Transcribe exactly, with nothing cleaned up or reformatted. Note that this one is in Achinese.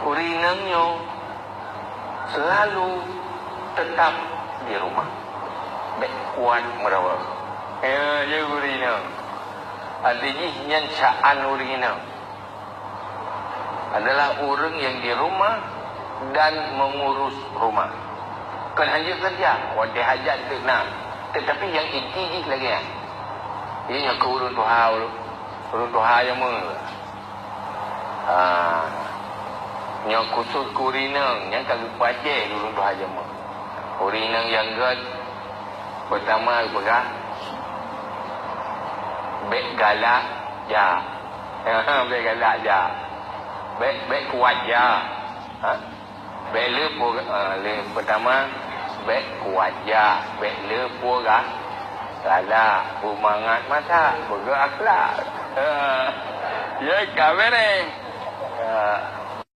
Ureueng inong nyoe seulalu teutap di rumoh, bék kuat meurawa. Ya, ya, ureueng inong. Arti jih nyan caan ureueng inong adalah ureueng nyang di rumoh dan meungurus rumoh. Kon hana keureuja, watée hajat teuk na, teutapi nyang inti jih lagée nyan. Ié nyoe keu ureueng tuha, ureueng tuha nyang meungeue. Ah, nyoe khusos keu ureueng inong nyang ka geupeuaté lé ureueng tuha jameun. Ureueng inong nyang gét, peutama geupeugah, bék galak jak. Bék galak jak. Bék, bék kuat jak. Ha? Bék le po-, ah, le peutama, bék kuat jak, bék le po ga-, galak, beumangat masak, beugét akhlak. Ha. Ya, ka beureh. Ha.